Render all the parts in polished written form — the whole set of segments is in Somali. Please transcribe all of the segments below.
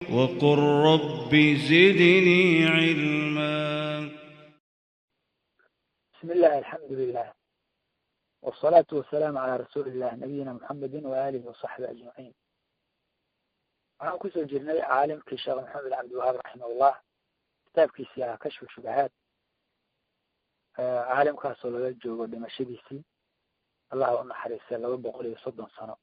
وقل رب زدني علما. بسم الله، الحمد لله، والصلاة والسلام على رسول الله نبينا محمد وآله وصحبه أجمعين. Waxaan kusoo jirnay caalimkii Sheekh Maxamed Cabdiwahaab raximahullah, kitaabkiisii ahaa Kashfu Shubahaat. Caalimkaasoo laga joogo dhimashadiisii, Allah u naxariistay, 230 sano.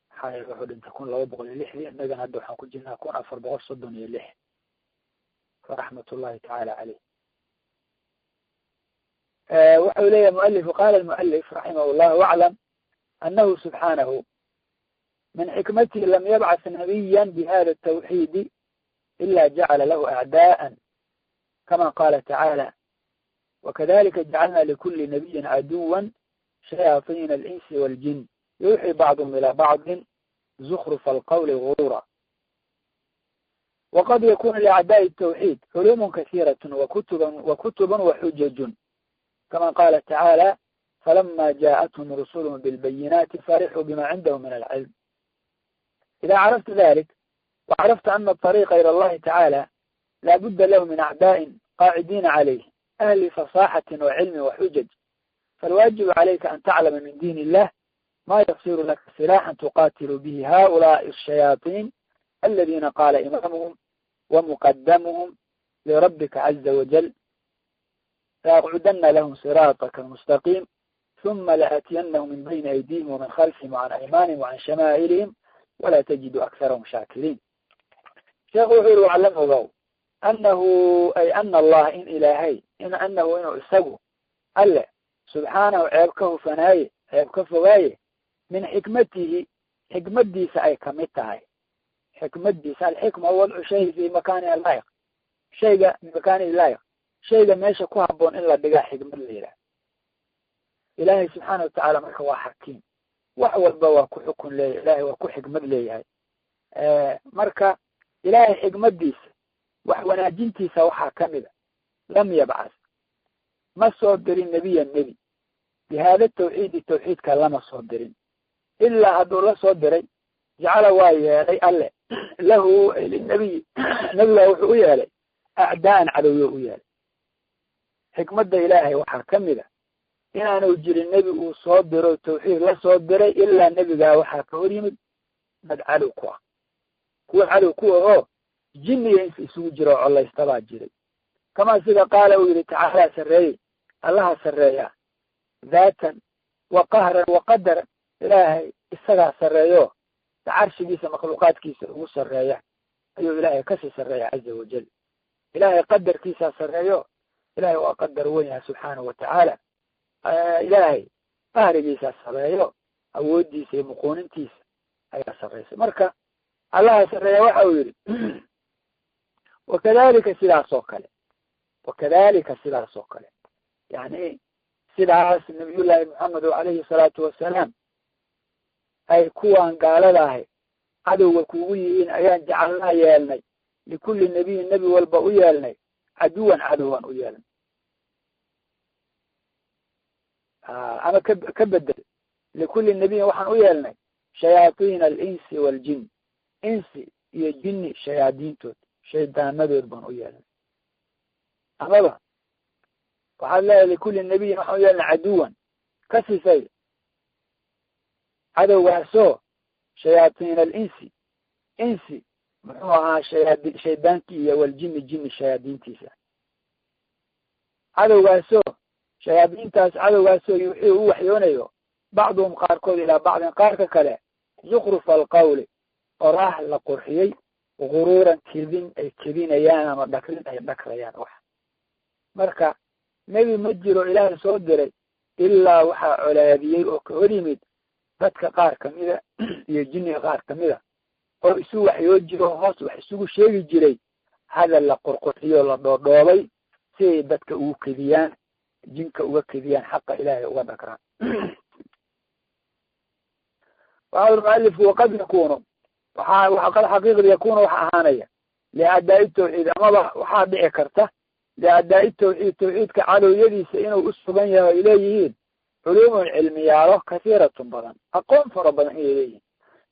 Maxaa yeele wuxuu dhintay 1206dii, innagana hadda waxaan ku jirnaa 1436, faraxmat ullahi tacaala caleyh. Wuxuu leeyahay mualifku, qala almualif raximah llah: waclam anahu subxaanahu min xikmatihi lam yabcath nabiya bihada atawxiidi ila jacala lahu acdaءa, kama qala tacaala: wakadalika jacalna likuli nabiyin caduwa shayaطiina alinsi waاljin yuuxi bacduhum ilى bacdi zukrufa alqawli gurura. Waqad yakunu liacdaaءi الtawxiid culuum kasiiraة wakutub waxujajun, kama qala tacaala: falama jaءathum rusuluhum bilbayinaati farixuu bima cindahum min alcilm. Ida carafta dalik وcarafta ana aطariiqa ilى اllahi tacaala laa budda lahu min acdaa'in qaacidiina calayh, ahli fasaxati وcilmi وxujaj, falwaajibu calayka an taclama min diin illah ma yasiru laka silaaxan tuqatilu bihi haؤulaaءi الshayaaطiin aladina qaala imaamuhum وmuqadamuhum lirabbika caza wajal: laأqcudana lahm siraaطaka almustaqiim, ثuma laأtiyanahum min bayni aydihim وmin khalfihim وcan aymaanihim وcan shamaa'ilihim, wla tajidu akharahum shaakiriin. Sheekhu wuxuu yihi: waclam, ogow, anahu ay ana allaha, in Ilaahay, in anahu, inuu isagu Alle subxaanahu, ceeb ka hufanaaye, ceeb ka fogaaye, min xikmatihi, xikmadiisa ay kamid tahay. Xikmadiisa, alxikma wadcu shay fi makaanihi laayiq, shayga makaanihi laayiq, shayga meesha ku haboon in la dhigaa xikmad la yidhaah. Ilaahay subxaana watacaala marka waa xakiim, wax walba waa ku xukun leeyahay, Ilahay waa ku xikmad leeyahay. Marka Ilaahay xikmadiisa, wax wanaajintiisa waxaa kamid a: lam yabcas, ma soo dirin, nebiyan, nebi, bihaada tawxiidi, tawxiidka lama soo dirin, ilaa hadduu la soo diray, jacala, waa yeelay Alle, lahu, linabiyi, nebigaa wuxuu u yeelay, acdaa'an, cadowyo u yeelay. Xikmadda Ilaahay waxaa kamid a inaanu jirin nebi uu soo diro, tawxiid la soo diray, ilaa nebigaa waxaa ka hor yimid dad cadow ku ah, kuwa cadow ku ahoo jinniga insi isugu jira oo collaystabaa jiray. Kamaa sida qaala, uu yidhi, tacaala, sarreeyey, Allaha sarreeyaa, daatan wa qahran wa qadaran. Ilaahay isagaa sarreeyo, carshigiisa makhluuqaadkiisa ugu sarreeya ayuu Ilaahay kasii sarreeya caza wajal. Ilaahay qadarkiisaa sarreeyo, Ilahay waa qadar weyn yahay subxaanahu watacaala. Ilaahay qahrigiisaa sarreeyo, awooddiisa iyo muquunintiisa ayaa sarreysa. Marka Allaha sarreeya waxa uu yidhi: wakadalika, sidaas oo kale, wakadalika, sidaas oo kale, yani sidaas Nabiyullaahi Moxamed calayhi salaatu wasalaam ay kuwaan gaalada ahay cadowga kugu yihiin, ayaan jacalnaa, yeelnay, likulli nebiyin, nebi walba u yeelnay, caduwan, cadowgan u yeelnay. Ama ka bedel: likulli nebiyin waxaan u yeelnay shayaatiina alinsi waaljin, insi iyo jinni shayaadiintood, shaydaanadood baan u yeelnay. Amaba waxaad leedahay: likulli nebiyin waxaan u yeelnay caduwan, ka sifay cadowgaasoo shayaatiina alinsi, insi muxuu ahaa shaydaankii, iyo waljini, jinni shayaadiintiisa, cadowgaasoo shayaadiintaas, cadowgaasoo yuuxii, u waxyoonayo, bacduhum, qaarkood, ilaa bacdin, qaarka kale, zukrufa alqawli, oraah la qurxiyey, guruuran, kedin ay kedinayaan ama dhakrin ay dhakrayaan wax. Marka nebi ma jiro Ilaahay soo diray ilaa waxaa colaadiyey oo ka hor yimid dadka qaar kamida iyo jinniga qaar kamida oo isu waxyoo jiro, hoos wax isugu sheegi jiray, hadal la qurqurxiyo, la dhoodhoobay, si ay dadka ugu kediyaan, jinka uga kediyaan, xaqa Ilaahay uga dhagraan. Waxa mualifku: waqad yakunu, waxa qad xaqiiqda, yakunu, waxa ahaanaya, liacdaai tawxiid, amaba waxaa dhici karta, liacdaai tawxiid, tawxiidka cadowyadiisa inuu u sugan yahay, ay leeyihiin, culuumun, cilmiyaalo, kasiiratun, badan, aqoon fara badan inay leeyihiin,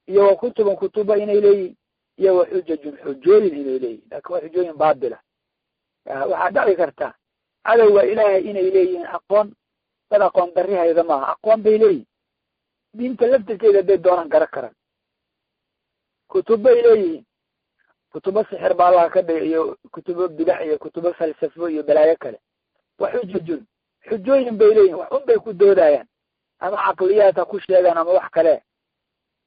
iyo wa kutubun, kutuba inay leeyihiin, Iyo wa xujajun xujooyin inay leeyihin, laakin waa xujooyin baatila. Waxaa dhici karta cadowga ilaahay inay leeyihiin aqoon, dad aqoon darri hayda maaha, aqoon bay leeyihin, diinta laftirkeeda hadday doonaan garan karaan, kutub bay leeyihiin, kutubo sixir baa allaha ka dhigay iyo kutubo bidax iyo kutubo falsafo iyo balaayo kale. Wa xujajun xujooyin bay leeyihin, wax un bay ku doodayaan, ama caqliyaad ha ku sheegaan ama wax kale.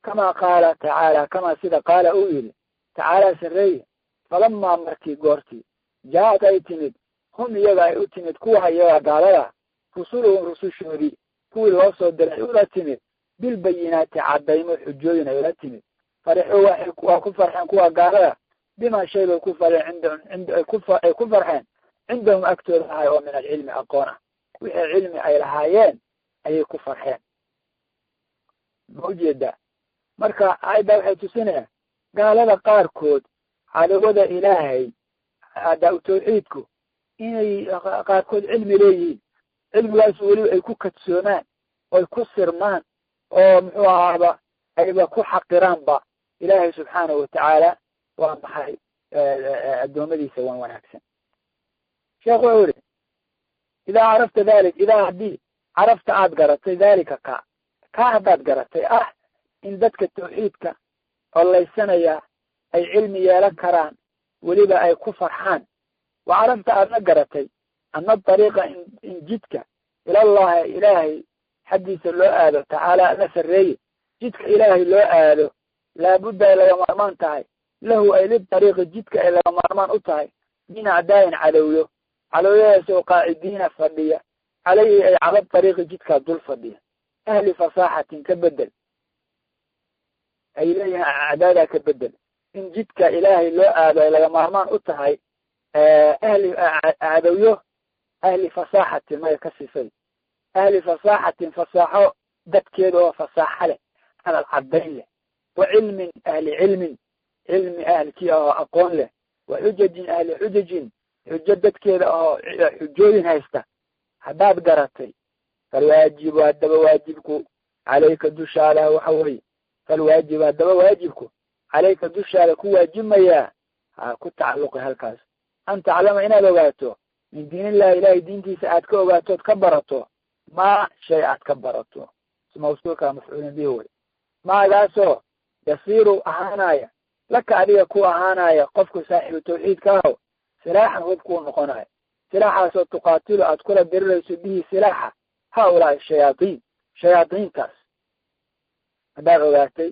Kamaa qaala tacaala, kamaa sida qaala uu yidhi tacaala sarreeye, falamaa markii goortii jaa-ad ay timid hum iyaga ay u timid kuwa iyaga gaalada, rusuluhum rusushoodii kuwii loo soo diray ula timid, bilbayinaati caddaymo xujooyin ay ula timid, farixuu waa ku farxeen kuwa gaalada, bimaa shay bay ku fareen ay ku farxeen cindahum agtooda ahay oo min alcilmi aqoon ah, wixii cilmi ay lahaayeen ayay ku farxeen. Ma ujeedaa? Marka aayaddaa waxay tusinayaan gaalada qaarkood cadawada ilaahay adaa tawxiidku inay qaarkood cilmi leeyihiin, cilmigaas weliba ay ku kadsoomaan oy ku sirmaan oo muxuu ahaaba ayba ku xaqiraanba ilaahay subxaanahu watacaala waa maxay addoommadiisa wan wanaagsan. Sheekh wuxuu yihi idaa carafta dalik, idaa haddii carafta aad garatay daalika ka haddaad garatay ah in dadka tawxiidka collaysanaya ay cilmi yeelan karaan weliba ay ku farxaan, wa carafta aadna garatay ana dariiqa in jidka ilallahi ilaahay xaggiisa loo aado tacaala la sarreeye, jidka ilaahay loo aado laabudda ay laga maarmaan tahay, lahu ay lidariiqi jidka ay laga maarmaan u tahay, min acdaayin cadowyo, cadowyadaas oo qaacidiina fadhiya, calayhi ay cala dariiqi jidkaa dul fadhiya, ahli fasaaxatin ka bedel ay leeyihiin acdaadaa ka bedel, in jidka ilaahay loo aado ay laga maarmaan u tahay ahli cadowyo ahli fasaaxatin maya ka sifay ahli fasaaxatin fasaaxo dadkeeda oo fasaaxa leh, hadal caddayn leh, wa cilmin ahli cilmin cilmi ahlkii ahoo aqoon leh, wa xujajin ahli xujajin xujo dadkeeda ahoo xujooyin haysta. Haddaad garatay falwaajibu haddaba waajibku calayka dushaada waxa weye, falwaajibu haddaba waajibku calayka dushaada ku waajimayaa, ha ku tacalluqi halkaas, an taclama inaad ogaato min diinillahi ilahay diintiisa aad ka ogaatood ka barato, maa shay aad ka barato, mawsuulka mafcuulin bihi wey, maagaasoo yasiiru ahaanaya laka adiga ku ahaanaya qofku saaxiibu tawxiidka aho silaaxan hub kuu noqonayo, silaaxaasoo tuqaatilu aad kula dirirayso bihi silaaxa haulaai shayaaiin shayaadiintaas. Haddaad ogaatay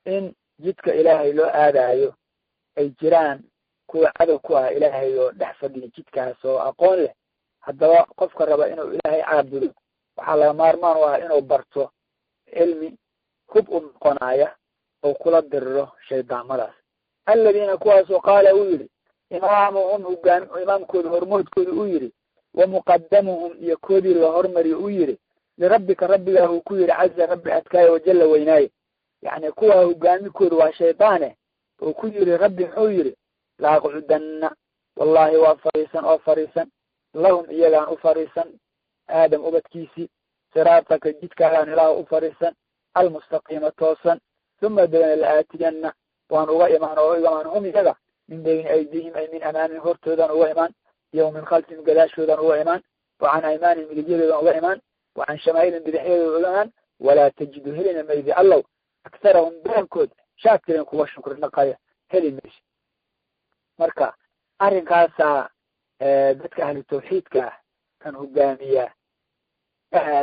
in jidka ilaahay loo aadaayo ay jiraan kuwa cadow ku ah ilaahay oo dhex fadhiya jidkaas oo aqoon leh, haddaba qofka raba inuu ilaahay caabudo waxaa laga maarmaan u ah inuu barto cilmi hub u noqonaya oo kula diriro shaydaamadaas. Aladiina kuwaasoo qaala uu yidhi imaamuhum hogaan imaamkooda hormoodkooda uu yidhi, wa muqadamuhum iyo koodii la hormariyo uu yidhi, lirabbika rabbigaa uu ku yidhi caza rabbi adkaaye wajalla weynaaye. Yacni kuwa hogaamikooda waa shaydaane oo ku yidhi rabbi muxuu yidhi la aqcudanna wallahi waa fariisan oo fariisan lahum iyagaan u fariisan aadam ubadkiisii, siraataka jidkaagaan ilaah u fariisan almustaqiima toosan, uma dabana la aatiyanna waan uga imaan oo imaan hum iyaga min bayni aydihim ay min amaamihim hortoodaan uga imaan, iyo min khalfihim gadaashoodaan uga imaan, wa can aymaanihim midigyadoodan uga imaan, wa can shamaa'ilihim bidixyadooda uga imaan, walaa tajidu helina maydi allow aktarahum badankood shaakiriin kuwa shukri naqaya heli mayso. Marka arrinkaasaa dadka ahlu tawxiidka ah kan hogaamiya,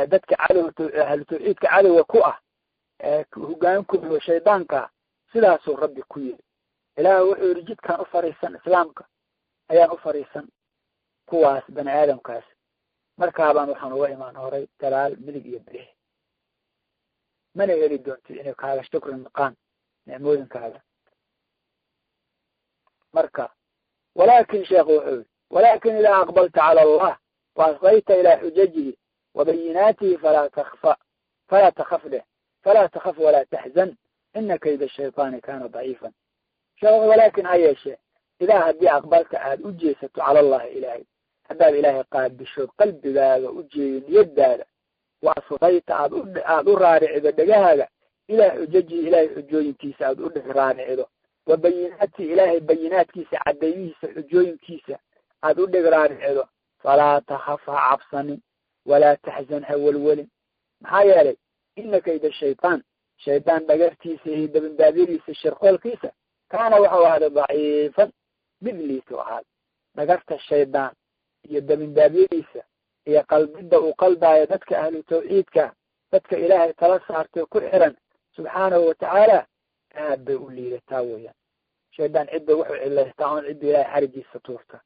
dadka cadow ahlu tawxiidka cadowga ku ah hogaankooda shaydaanka, sidaasuu rabbi ku yiri. Ilaah wuxuu yidhi jidkaan u fariisan islaamka ayaan u fariisan kuwaas bani aadamkaas, markaabaan waxaan uga imaan horay gadaal midig iyo bidix, mana heli doontid inay kaaga shukri naqaan nicmooyinkaaga. Marka walaakin sheekhu wuxuu yidhi walaakin idaa aqbalta cala allah wa asqayta ilaa xujajihi wa bayinaatihi falaa takfa falaa takaf leh falaa takaf walaa taxzan ina kayda shaytaani kaana daciifan. Sheekh walaakin ha yeeshee idaa haddii aqbalta aad u jeesato cala allahi ilaahay, haddaad ilaahay qaabishood qalbigaaga u jeeyo niyadaada, wa asqayta aad u raaricido dhegahaaga ilaa xujajihi ilaahay xujooyinkiisa aad u raaricido, Wa bayinaati ilaahay bayinaadkiisa, caddaymihiisa, xujooyinkiisa aad u dheg raaricido, falaa takhaf, ha cabsanin, walaa taxzan, ha welwelin. Maxaa yeelay ina kayda shaytaan, shaydaan dhagartiisa iyo dabindaabyadiisa, shirqoolkiisa, kaana waxau ahaaday daciifan, mid liitu ahaaday. Dhagarta shaydaan iyo dabindaabyadiisa iyo qalbidda uu qaldaayo dadka ahlu tawxiidka, dadka ilaahay tala saartay ku xiran subxaanahu watacaala, aad bay u liidataa weeyaan. Shaydaan cidba wuxuu cilaystaa oon cidda ilahay xarigiisa tuurta.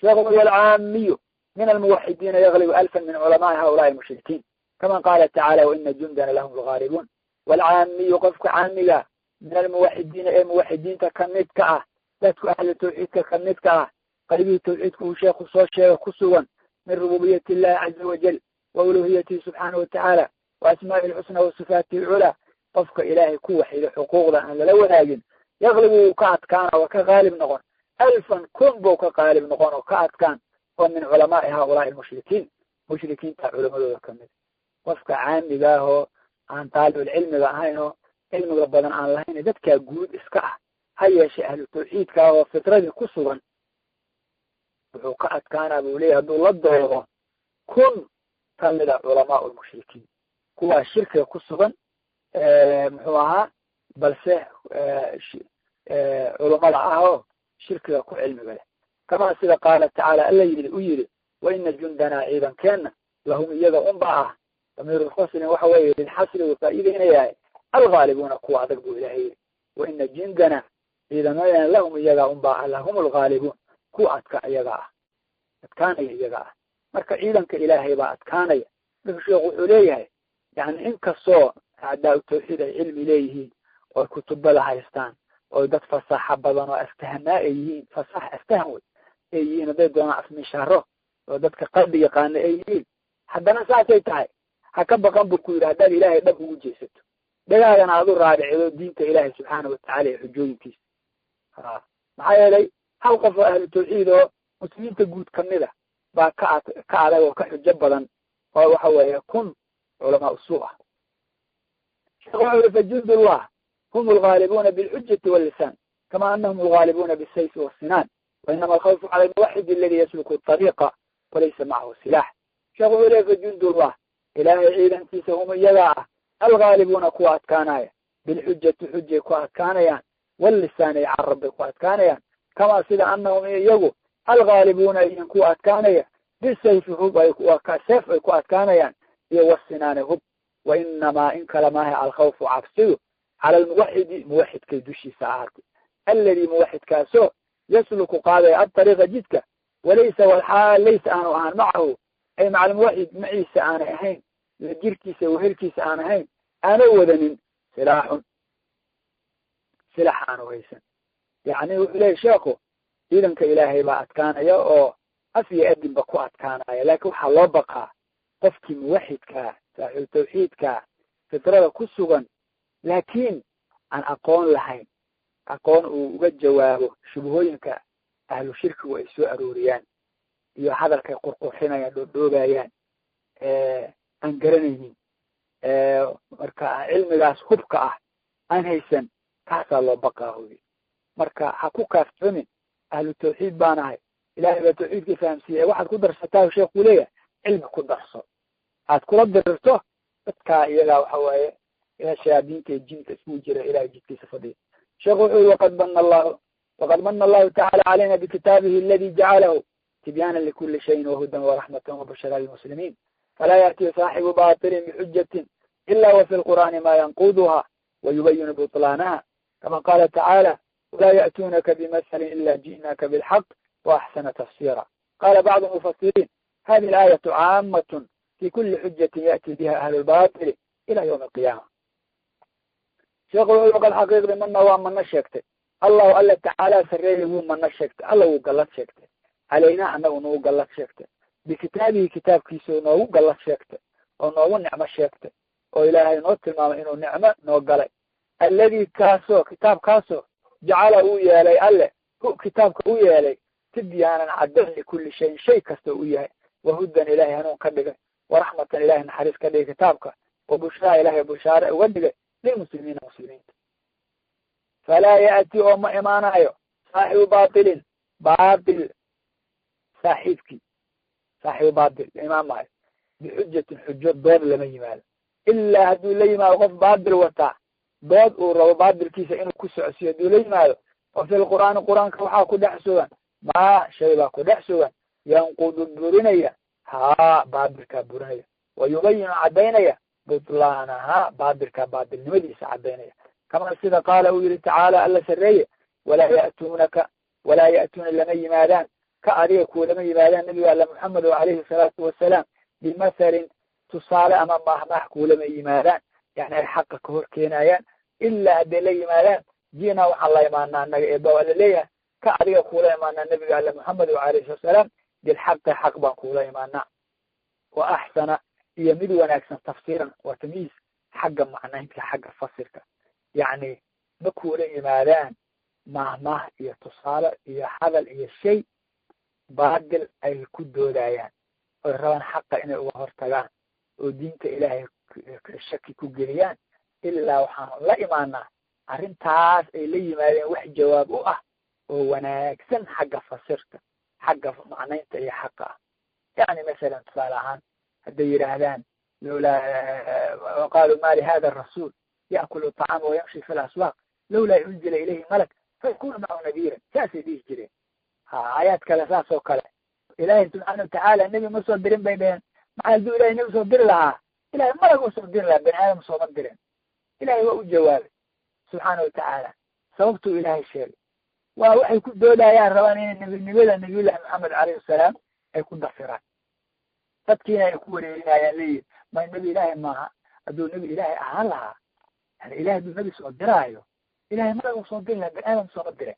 Sheekhu walcaamiyu min almuwaxidiina yaglibu alfan min culamaai haulaai almushrikiin, kama qaala tacaala waina jundana lahum lgaalibuun. Walcaamiyu, qofka caamiga, min almuwaxidiina, ee muwaxidiinta kamidka ah, dadku ahlu tawxiidka kamidka ah, qaybihii tawxiidka uu sheekhu soo sheega ku sugan, min rububiyati illahi caza wajal wa uluhiyatihi subxaanahu watacaala wa asmaa'ihi alxusna wa sifaatihi alculaa, qofka ilaahay ku waxido xuquuqda aan lala wadaagin, yaklibu wuu ka adkaana, waa ka qaalib noqon, alfan, kun buu ka qaalib noqon oo ka adkaan, oo min culamaai haulaai almushrikiin, mushrikiinta culamadooda kamid. Qofka caamiga ahoo aan taalibulcilmiga ahayn oo cilmiga badan aan lahayn, dadkaa guud iska ah, ha yeeshe ahlu tawxiidka ah oo fitradii ku sugan, wuxuu ka adkaanaa buu leeyahy hadduu la doodo 1000 kamida culamaa lmushrikiin, kuwaa shirkiga ku sugan, muxuu ahaa, balse culamada ah oo shirkiga ku cilmiga leh. Kamaa sida qaala tacaala, alla yii u yidhi, waina jundanaa, ciidankeenna, lahum, iyaga unba ah, damiirulfaslin waxa weeye lilxasri uu faa'iideynayahay, alghaalibuuna, kuwa adag buu ilahay yidhi. Waina jundana, ciidamadeena, lahum, iyaga unba ah, lahum alghaalibuun, kuwa adka iyaga ah, adkaanaya iyaga ah. Marka ciidanka ilaahay baa adkaanaya. Marka sheekhu wuxuu leeyahay, yani inkastoo acdaa tawxiid ay cilmi leeyihiin oo kutubada haystaan oo dad fasaaxa badan oo aftahanaa ay yihiin, fasax aftahan wey ay yihiin, hadday doonaan afmishaaro oo dadka qalbi yaqaana ay yihiin, haddana saasay tahay ha ka baqan buu ku yidhi haddaad ilaahay dhab ugu jeesato, dhagaagana aad u raadicido diinta ilaahay subxaana watacala iyo xujooyinkiisa. Ha, maxaa yeelay hal qof oo ahlu tawxiid oo muslimiinta guud kamid a baa ka ad ka adag oo ka xujo badan oo waxa weeye 1000 culamaa usuu ah. Sheekh wuxuu yihi fajundullah hum alghaalibuuna bilxujati wallisaan, kama anahum alghaalibuuna bisayfi wassinaan, wainama alkhawfu cala almuwaxid aladi yasluku ariiqa walaysa macahu silaax. Sheekh wuxuu leey fajundullah, ilaahay ciidankiisa, hum, iyagaa ah, alghaalibuuna, kuwa adkaanaya, bilxujati, xujay ku adkaanayaan, wallisaani, carab bay ku adkaanayaan, kamaa sida anahum, iyagu, alghaalibuuna iyin kuwa adkaanaya, bisayfi, hub ay seef ay ku adkaanayaan, iyo wasinaani, hub. Wainamaa, in kale maaha, alkhawfu, cabsidu, cala almuwaxidi, muwaxidkay dushiisa ahaatay, alladii, muwaxidkaasoo, yasluku, qaadaya, adariiqa, jidka, walaysa, walxaal laysa, aanu ahaan, macahu, ay maca almuwaxid, maciisa aanay ahayn, la jirkiisa, wehelkiisa aan ahayn, aana wadanin, silaaxun, silax aanu haysan. Yacni wuxuu leeyay sheekhu, ciidanka ilaahay baa adkaanaya oo af iyo adinba ku adkaanaya, laakiin waxaa loo baqaa qofkii muwaxidkaa, saaxibu tawxiidkaa, fitrada ku sugan, laakiin aan aqoon lahayn, aqoon uu uga jawaabo shubhooyinka ahlu shirkigu ay soo arooriyaan iyo hadalkay qurqurxinayaan, dhoodhoobayaan, aan garanaynin. Marka cilmigaas hubka ah aan haysan, kaasaa loo baqaa hoy. Marka ha ku kaaftoomin ahlu tawxiid baan ahay, ilahay baa tawxiidkii fahamsiiyey. Waxaad ku darsataa, sheekuu leeyahay, cilmi ku darso aad kula dirirto dadkaa iyagaa waxa waaye shayaadiinta iyo jinka iskugu jira ilahay jidkiisa fadhiya. Sheekhu wuxuu yihi waqad mana allahu tacala calayna bikitaabihi aladi jacalahu tibyaanan likuli shayin wahudan waraxmatan wabushraa lilmuslimiin, falaa yaأti saaxibu batilin bixujatin ila wafi lqur'aani ma yanquduha wayubayinu butlaanaha, kama qaala tacaala walaa ya'tuunaka bimahalin ila ji'naka bilxaq waaxsana tafsira. Qaala bacdu mufasiriin hadihi alaayatu caamatun fi kuli xujatin ya'ti biha ahlu lbatili ila ywmi alqiyaama. Sheekhu wuxuu waqad, xaqiiqdi, mana, waa mana sheegtay, allahu, alla, tacaala, sarreeyay, wuu mana sheegtay, alla wuu gallad sheegtay, calaynaa, anagu nagu gallad sheegtay, bikitaabihi, kitaabkiisa noogu gallad sheegtay oo noogu nicmo sheegtay, oo ilaahay noo tilmaamay inuu nicmo noo galay, alladii, kaasoo, kitaabkaasoo, jacala, uu yeelay alle, hu, kitaabka u yeelay, tibyaanan, caddan, likulli shayin, shay kasta u yahay, wahudan, ilahay hanuun ka dhigay, waraxmatan, ilahay naxariis ka dhigay kitaabka, wa bushraa, ilahay bushaare uga dhigay, lilmuslimiina, muslimiinta. Falaa ya'ti oo ma imaanayo saaxibu baatilin baatil saaxiibkii, saaxibu baatil la imaan maayo bixujatin xujo dood lama yimaado, ilaa hadduu la yimaado qof baatil wataa dood uu rabo baatilkiisa inuu ku socsiyo hadduu la yimaado. Wa fi lqur'aani qur-aanka waxaa ku dhex sugan maa shay baa ku dhex sugan yanqudu burinaya haa baatilkaa burinaya, wa yubayinu caddaynaya butlaanahaa baatilkaa baatilnimadiisa caddaynaya. Kama sida qaala uu yihi tacaala alla sarreeye, walaa ya'tuunaka walaa ya'tuuna lama yimaadaan ka adiga kuwa lama yimaadaan nabiga alla Muxamed o calayhi salaatu wasalaam bimathalin tusaale ama maahmaah kuulama yimaadaan, yani ay xaqa ka hor keenayaan, ilaa hadday la yimaadaan ji'naa waxaan la imaanaa annaga eeba waa la leeyahay ka adiga kuula imaanaa nabiga alla Muxamed o calayhi salatu wasalaam bilxaqi xaq baan kuula imaanaa, wa axsana iyo mid wanaagsan tafsiiran waa tamyiis xagga macnaynta xagga fasirka. Yacni ma kuula yimaadaan maahmaah iyo tusaale iyo hadal iyo shay baadil ay ku doodayaan oy rabaan xaqa inay uga hortagaan oo diinta ilaahay shaki ku geliyaan, ilaa waxaan la imaanaa arrintaas ay la yimaadeen wax jawaab u ah oo wanaagsan xagga fasirka xagga macnaynta iyo xaqa ah. Yacni masalan tusaale ahaan hadday yidhaahdaan lawlaa qaaluu ma lihada arasuul ya'kulu طacaama wayamshi fi laswaaq lawlaa unzila ilayhi malak fayakunu macahu nadiiran, saasay dhihi jireen. Ha aayaad kale saas oo kale ilaahay subxaana watacaala nebi ma soo dirin bay dheheen. Maxaa hadduu ilahay nebi soo diri lahaa ilahay malag u soo diri lahaa, bani aadam sooma dirin. Ilahay waa u jawaabay subxaana watacaala, sababtuu ilaahay sheegay waa waxay ku doodayaan rabaan inay nebinimada nabiyullahi Maxamed calayhi salaam ay ku dafiraan, dadkiina ay ku wareerinayaan leeyihin ma nebi ilaahay maaha. Hadduu nebi ilaahay ahaan lahaa, yani ilahay hadduu nebi soo diraayo ilahay malag u soo diri lahaa, bani aadam sooma dirin.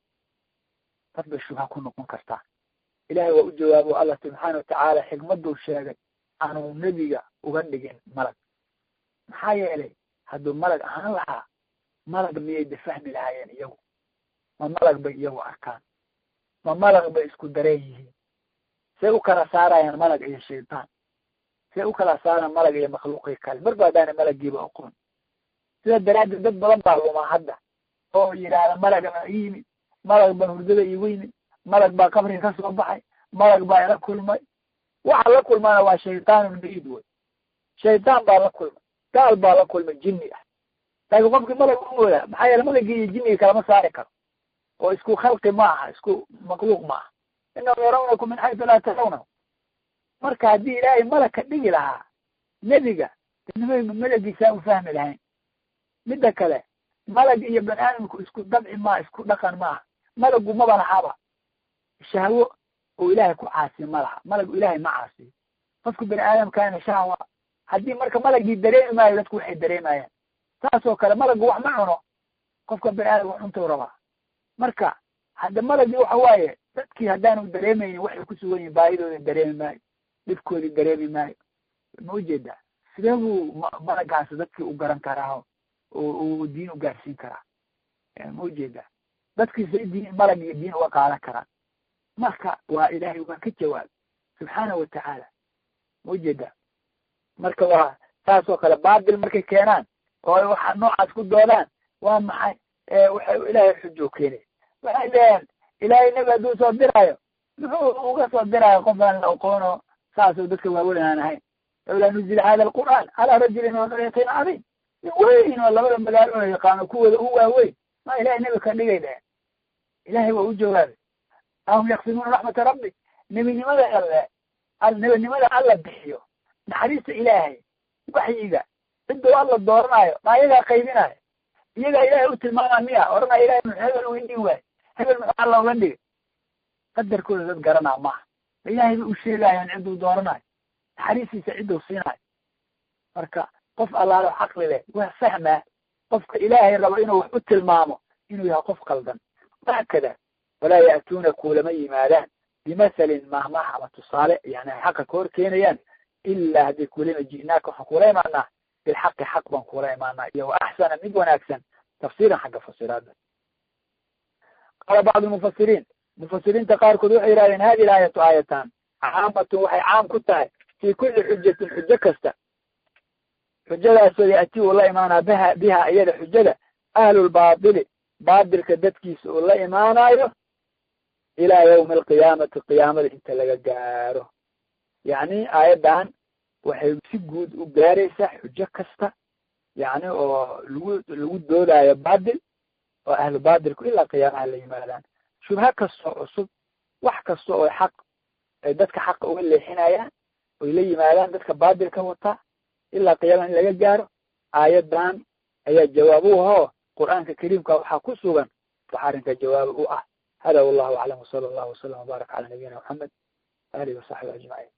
Dad bay shubha ku noqon kartaa. Ilahay waa u jawaabo allah subxaana watacaala xikmaduu sheegay aanu nebiga uga dhigin malag. Maxaa yeelay hadduu malag ahaan lahaa malag miyay da fahmi lahaayeen iyagu? Ma malag bay iyagu arkaan? Ma malag bay isku dareen yihiin? See u kala saarayaan malag iyo shaydaan? See u kala saaraan malag iyo makhluuqii kale? Marba haddaana malagiiba aqoon. Sidaa daraaddeed dad badan baa lumaa hadda oo yidhaahda malaga baa ii yimid, malag baa hurdada iigu yimid, malag baa qabriga ka soo baxay, malag baa ila kulmay. Waxa la kulmaana waa shaytaanun mariid wey. Shaydaan baa la kulmay, gaal baa la kulmay, jinni ah. Laakiin qofkii malag u moodaa, maxaa yeele malagii iyo jinniga kalama saari karo oo isku khalqi ma aha, isku makhluuq ma aha. Innahum yarawnakum min xaysu laa tarawnahu. Marka haddii ilaahay malag ka dhigi lahaa nebiga, malagiisaa u fahmi lahayn. Midda kale malag iyo bani aadamku isku dabci maa, isku dhaqan maaha. Malagu maba lahaba shahwo oo ilaahay ku caasiyo ma laha, malagu ilaahay ma caasiyo. Qofka bani aadamkaana shahwa, haddii marka malagii dareemi maayo dadku waxay dareemayaan. Saas oo kale malagu wax ma cuno, qofka bani aadamka wax cuntuu rabaa. Marka hadda malagii waxa waaye dadkii haddaanu dareemaynin waxay ku sugan yihin, baahidooda dareemi maayo, dhibkoodii dareemi maayo. Ma ujeedaa? Sidee buu malagaasi dadkii u garan karaa oo uu diin u gaarsiin karaa? Ma ujeedaa? Dadkii say diin malagii diin uga qaadan karaan? Marka waa ilaahay waa ka jawaabay subxaana watacaala. Ma ujeedaa? Marka waa saas oo kale baatil markay keenaan oo ay waxa noocaas ku doodaan, waa maxay waxay ilaahay xujo keenay. Waxay dheheen ilaahay nebi hadduu soo diraayo muxuu uga soo diraayo qof aan la aqoono saasoo dadka waaweyn aan ahayn? Lawlaa nuzila hada alqur'aan calaa rajulin min qaryatayn cadiim, nin weyn oo labada magaalo oo yaqaano kuwooda u waaweyn ma ilahay nebi ka dhigay dheheen. Ilahay waa u jawaabay, ahum yaqsimuuna raxmata rabbi. Nebinimada alle, nebinimada alla bixiyo, naxariista ilaahay, waxyiga ciduu alla dooranaayo ma iyagaa qaybinayo? Iyagaa ilaahay u tilmaamaa miya oranaya ilahay muxuu hebel uga dhigi waayo, hebel muxuu alla uga dhigay? Qadarkooda dad garanaa maaha. Ma ilaahay bay u sheegayaan ciduu dooranayo, naxariistiisa cidduu siinayo? Marka qof allaalo caqli leh waa fahmaa qofka ilaahay rabo inuu wax u tilmaamo inuu yahay qof qaldan. Wahaakada walaa ya'tuuna kuulama yimaadaan bimathalin mahmah ama tusaale, yani ay xaqa ka hor keenayaan, ilaa hadday kuulama ji'naaka waxaan kuula imaanaa bilxaqi xaq baan kuula imaanaa iyo wa axsana mid wanaagsan tafsiiran xagga fasiraada. Qaala bacdu lmufasiriin, mufasiriinta qaarkood waxay yidhahdeen hadihi aayatu aayatan caamatun waxay caam ku tahay fii kulli xujatin xujo kasta, xujadaasoo ya'tii uu la imaanaa biha iyada xujada ahlulbaatili Baadilka dadkiisa uu la imaanayo ilaa yawmi alqiyaamati, qiyaamada inta laga gaaro. Yacni aayaddan waxay si guud u gaaraysaa xujo kasta, yacni oo lagu doodaayo baadil, oo ahlu baadilku ilaa qiyaamaha la yimaadaan shubha kastoo cusub, wax kasta oo xaq ay dadka xaqa uga leexinayaan oy la yimaadaan dadka baadilka wataa ilaa qiyaamaha in laga gaaro. Aayaddan ayaa jawaab u ahoo Qur'aanka Kariimka waxaa ku sugan wax arrinka jawaab u ah. Hada wallahu aclam, wsala allahu wasalam wbaarak cala nabiyina Moxamed, alihi wasaxbi ajmaciin.